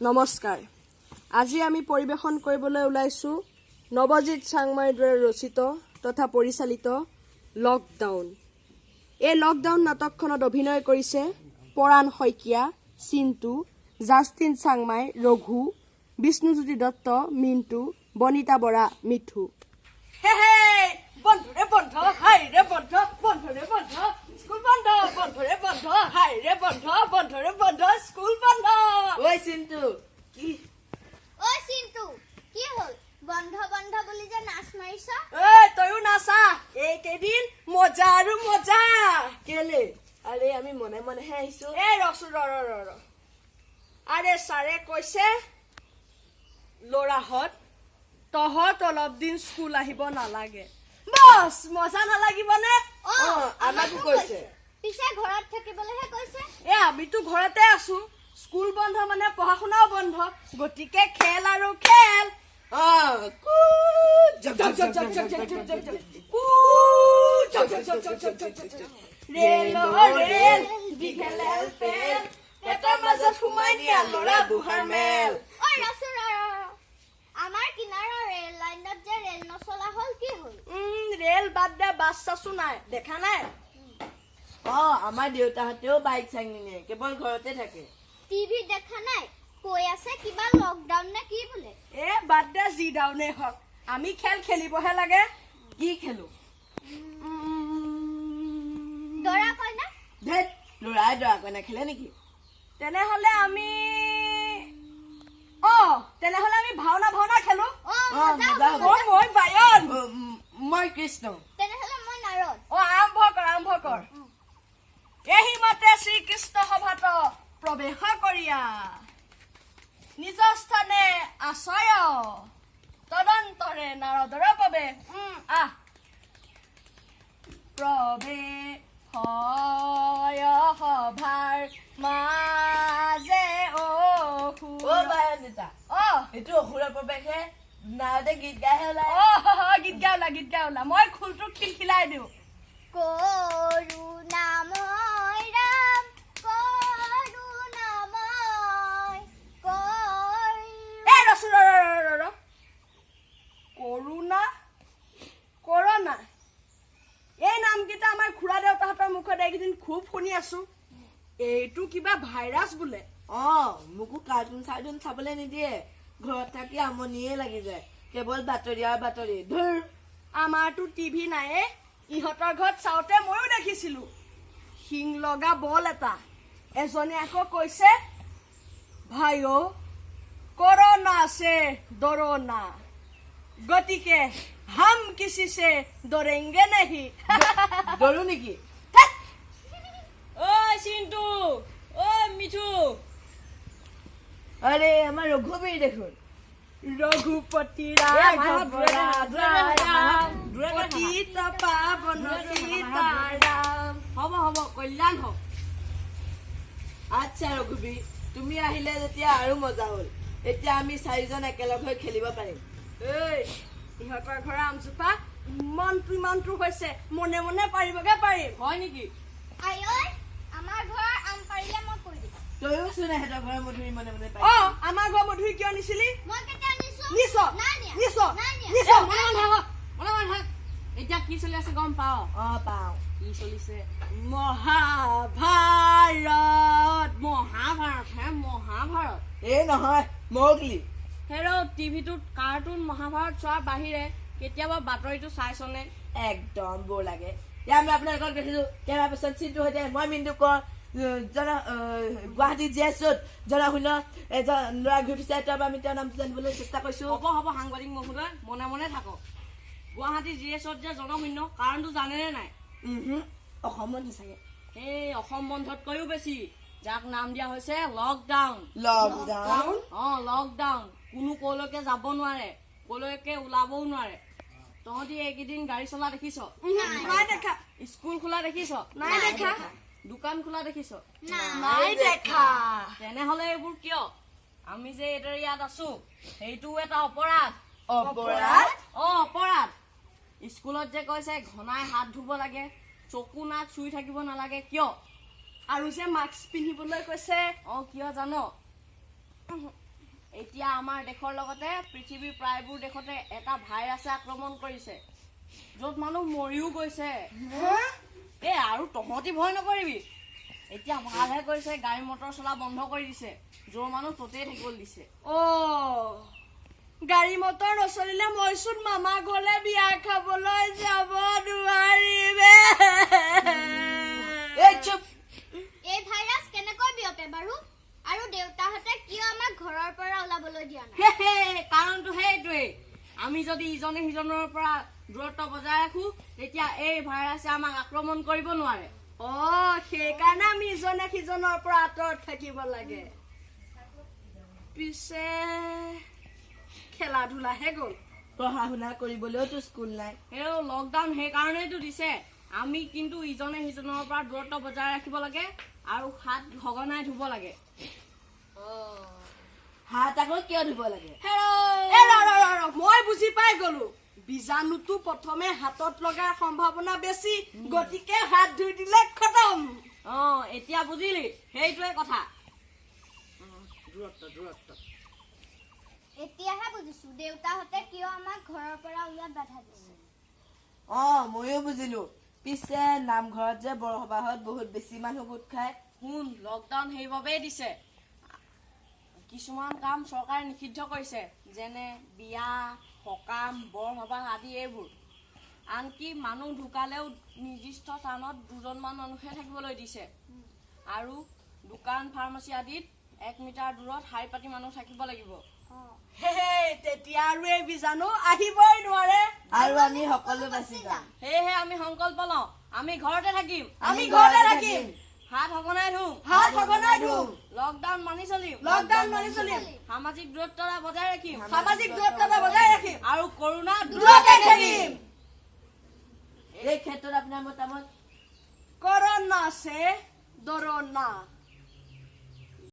নমস্কাৰ। আজি আমি পৰিৱেশন কৰিবলৈ ওলাইছোঁ নৱজিৎ চাংমাইৰ দ্বাৰা ৰচিত তথা পৰিচালিত লকডাউন। এই লকডাউন নাটকখনত অভিনয় কৰিছে পৰাণ শইকীয়া, চিন্তু, জাষ্টিন চাংমাই, ৰঘু, বিষ্ণুজ্যোতি দত্ত, মিণ্টু, বনিতা বৰা, মিঠু। হে হে, বন্ধৰে বন্ধ, হাই ৰে বন্ধ, বন্ধৰে বন্ধ, স্কুল বন্ধ, বন্ধৰে বন্ধ, হাই ৰে বন্ধ, বন্ধৰে বন্ধ, স্কুল বন্ধ। ঐ চিন্তু, কি? ঐ চিন্তু, কি হ'ল? বন্ধ বন্ধ বুলি যে নাচ মাৰিছ? ঐ, তয়ো নাচা। এইকেইদিন মজা আৰু মজা। কেলে? আৰে, আমি মনে মনেহে আহিছো। এই ৰচোন, ৰ ৰ ৰ ৰ। আৰে, ছাৰে কৈছে, ল'ৰাহঁত, তহঁত অলপ দিন স্কুল আহিব নালাগে। বছ, মজা নালাগিবনে? অ। আমাকো কৈছে। পিছে ঘৰত থাকিবলৈহে কৈছে। এ, আমিতো ঘৰতে আছো। স্কুল বন্ধ মানে পঢ়া শুনাও বন্ধ, গতিকে খেল আৰু খেল। অ, কু জক জক জক জক জক জক জক জক জক জক জক জক জক জক জক জক। কু জক জক জক জক জক জক জক জক। ৰেল অ ৰেল, দীঘেলেল পেল, পেটৰ মাজত সোমাই দিয়া ল'ৰা বুঢ়াৰ মেল। ঐ ৰচোন, ৰ ৰ ৰ। আমাৰ কিনাৰৰ ৰেল লাইনত যে ৰেল নচলা হ'ল, কি হ'ল? ৰেল বাদ দে, বাছ চাছো নাই, দেখা নাই? অ, আমাৰ দেউতাহঁতেও বাইক চাইক নিনিয়ে, কেৱল ঘৰতে থাকে। টিভিত দেখা নাই, কৈ আছে কিবা লকডাউন নে কি বোলে। এ বাদ দে, যি ডাউনেই হওক, আমি খেল খেলিবহে লাগে। কি খেলো? দৰা কইনা। ধেত, ল'ৰাই দৰা কইনা খেলে নেকি? তেনেহলে আমি ভাওনা ভাওনা খেলো। অ। অ, মজা। মজা হ'ব। হ'ব। অ, মই বায়ন। অ, মই কৃষ্ণ। তেনেহলে মই নাৰদ। অ, আৰম্ভ কৰ, আৰম্ভ কৰ। এহিমতে শ্ৰীকৃষ্ণ সভাত প্ৰৱেশ কৰিয়া নিজ স্থানে আছয়। তদন্তৰে নাৰদৰ প্ৰৱেশ। আহ, প্ৰৱেশ সভাৰ মাজে অ। অসুৰ। বায়ন দেউতা। অ। এইটো অসুৰৰ প্ৰৱেশহে, নাৰদে গীত গাইহে ওলায়। অ, গীত গাই ওলা, গীত গাই ওলা। মই খোলটো খিলখিলাই দিওঁ। কৰোণাময় ৰাম, কৰোণাময় এ ৰচোন, ৰ ৰ ৰ ৰ ৰ। কৰোণা, কৰোণা, এই নামকেইটা আমাৰ খুৰা দেউতাহঁতৰ মুখত এইকেইদিন খুব শুনি আছো। এইটো কিবা ভাইৰাছ বোলে। অ, মোকো কাৰ্টুন চাৰ্টুন চাবলৈ নিদিয়ে। ঘৰত থাকি আমনিয়ে লাগি যায়, কেৱল বাতৰি আৰু বাতৰি ধুৰ। আমাৰতো টিভি নাইয়ে। ইহঁতৰ ঘৰত চাওঁতে ময়ো দেখিছিলো শিং লগা বল এটা। এজনে আকৌ কৈছে, "ভাইঅ, কৰোণা से डरो ना, গতিকে हम किसी से डरेंगे नहीं।" ডৰো নেকি? ঐ চিন্তু, ঐ মিঠু। আৰে, আমাৰ ৰঘুবীৰ দেখোন। ৰঘুপতি এ, ৰাঘৱ দূৰে থাকা, ৰাজা দূৰে থাকা, ৰাম, দূৰে থাকা। পতিত পাৱন সীতাৰাম। হ'ব হ'ব, কল্যাণ হওক। আচ্ছা ৰঘুবীৰ, তুমি আহিলে যেতিয়া আৰু মজা হ'ল। এতিয়া আমি চাৰিজন একেলগ হৈ খেলিব পাৰিম। ঐ, ইহঁতৰ ঘৰৰ আমজোপা ইমানটো ইমানটো হৈছে, মনে মনে পাৰিবগে পাৰিম। হয় নেকি? আইঐ, আমাৰ ঘৰৰ আম পাৰিলে মই কৈ দিম। তয়ো চোন এহেঁতৰ ঘৰৰ মধুৰি মনে মনে অ। পাই। আমাৰ ঘৰৰ মধুৰি কিয় নিছিলি? মই কেতিয়া নিছো? নিছ। নাই নিয়া। নিছ। নাই নিয়া। নিছ। এ, মনে মনে থাক, মনে মনে থাক। এতিয়া কি চলি আছে গম পাও? অ, পাওঁ। কি চলিছে? মহাভাৰত। মহাভাৰত হে, মহাভাৰত। এই নহয়, মৌগলি। হেৰ, টিভিটোত কাৰ্টুন মহাভাৰত চোৱাৰ বাহিৰে কেতিয়াবা বাতৰিটো চাইছনে? একদম বৰ লাগে। এতিয়া আমি আপোনালোকক দেখিছো কেমেৰা পাৰ্চন চিন্টুৰ সৈতে মই মিণ্টু কৰ। জন গুৱাহাটী জি এছত জনশূন্য এজন ল'ৰা ঘূৰি ফুৰিছে। তেওঁৰ পৰা আমি তেওঁৰ নামটো জানিবলৈ চেষ্টা কৰিছো। হ'ব হ'ব, সাংবাদিক মহোদয়, মনে মনে থাকক। গুৱাহাটী জি এছত যে জনশূন্য, কাৰণটো জানেনে নাই? উমহু, অসম বন্ধ চাগে। এই অসম বন্ধতকৈও বেছি, যাক নাম দিয়া হৈছে লকডাউন। লকডাউন? অ, লকডাউন। কোনো কলৈকে যাব নোৱাৰে, কলৈকে ওলাবও নোৱাৰে। তহঁতি এইকেইদিন গাড়ী চলা দেখিছ? নাই দেখা। স্কুল খোলা দেখিছ? নাই দেখা। দোকান খোলা দেখিছ? নাই। নাই দেখা। তেনেহলে এইবোৰ কিয়? আমি যে এইদৰে ইয়াত আছো, সেইটোও এটা অপৰাধ। অপৰাধ? অ, অপৰাধ। স্কুলত যে কৈছে ঘনাই হাত ধুব লাগে, চকু নাক চুই থাকিব নালাগে, কিয়? আৰু যে মাস্ক পিন্ধিবলৈ কৈছে? অ, কিয় জান? এতিয়া আমাৰ দেশৰ লগতে পৃথিৱীৰ প্ৰায়বোৰ দেশতে এটা ভাইৰাছে আক্ৰমণ কৰিছে, য'ত মানুহ মৰিও গৈছে। এই আৰু তহঁতি ভয় নকৰিবি, এতিয়া ভালহে কৰিছে, গাড়ী মটৰ চলা বন্ধ কৰি দিছে, য'ৰ মানুহ ত'তেই থাকিবলৈ দিছে। অ, গাড়ী মটৰ নচলিলে মইচোন মামা ঘৰলে বিয়া খাবলৈ যাব নোৱাৰিম। এই চুপ। এই ভাইৰাছ কেনেকৈ বিয়পে বাৰু? আৰু দেউতাহঁতে কিয় আমাক ঘৰৰ পৰা ওলাবলৈ দিয়া নাই? হে, কাৰণটো সেইটোৱেই। আমি যদি ইজনে সিজনৰ পৰা দূৰত্ব বজাই ৰাখো, তেতিয়া এই ভাইৰাছে আমাক আক্ৰমণ কৰিব নোৱাৰে। অ, সেইকাৰণে আমি ইজনে সিজনৰ পৰা আঁতৰত থাকিব লাগে। পিছে খেলা ধূলাহে গ'ল। পঢ়া শুনা কৰিবলৈওতো স্কুল নাই। সেই লকডাউন সেইকাৰণেইতো দিছে। আমি কিন্তু ইজনে সিজনৰ পৰা দূৰত্ব বজাই ৰাখিব লাগে আৰু হাত সঘনাই ধুব লাগে। হাত আকৌ কিয় ধুব লাগে? এ ৰ ৰ ৰ ৰ, মই বুজি পাই গলো। বীজাণুটো প্ৰথমে হাতত লগাৰ সম্ভাৱনা বেছি, গতিকে হাত ধুই দিলে খতম। অ, এতিয়া বুজিলি, সেইটোৱে কথা। দূৰত্ব, দূৰত্ব। এতিয়াহে বুজিছো দেউতাহঁতে কিয় আমাক ঘৰৰ পৰা ওলোৱাত বাধা দিছে। অ, ময়ো বুজিলো। পিছে নামঘৰত যে বৰসবাহত বহুত বেছি মানুহ গোট খায়? শুন, লকডাউন সেইবাবেই দিছে। কিছুমান কাম চৰকাৰে নিষিদ্ধ কৰিছে, যেনে বিয়া, সকাম, বৰসবাহ আদি এইবোৰ। আনকি মানুহ ঢুকালেও নিৰ্দিষ্ট স্থানত দুজনমান মানুহে থাকিবলৈ দিছে আৰু দোকান, ফাৰ্মাচী আদিত 1 মিটাৰ দূৰত শাৰী পাতি মানুহ থাকিব লাগিব। হে, তেতিয়া আৰু এই বীজাণু আহিবই নোৱাৰে। আৰু আমি সকলো বাচি যাম। সেয়েহে আমি সংকল্প লওঁ, আমি ঘৰতে থাকিম। আমি ঘৰতে থাকিম। হাত সঘনাই ধুম। হাত সঘনাই ধুম। লকডাউন মানি চলিম। লকডাউন মানি চলিম। সামাজিক দূৰত্ব বজাই ৰাখিম। সামাজিক দূৰত্ব বজাই ৰাখিম। আৰু কৰোণা দূৰতে থাকিম। এই ক্ষেত্ৰত আপোনাৰ মতামত? কৰোণা সে ডৰো না।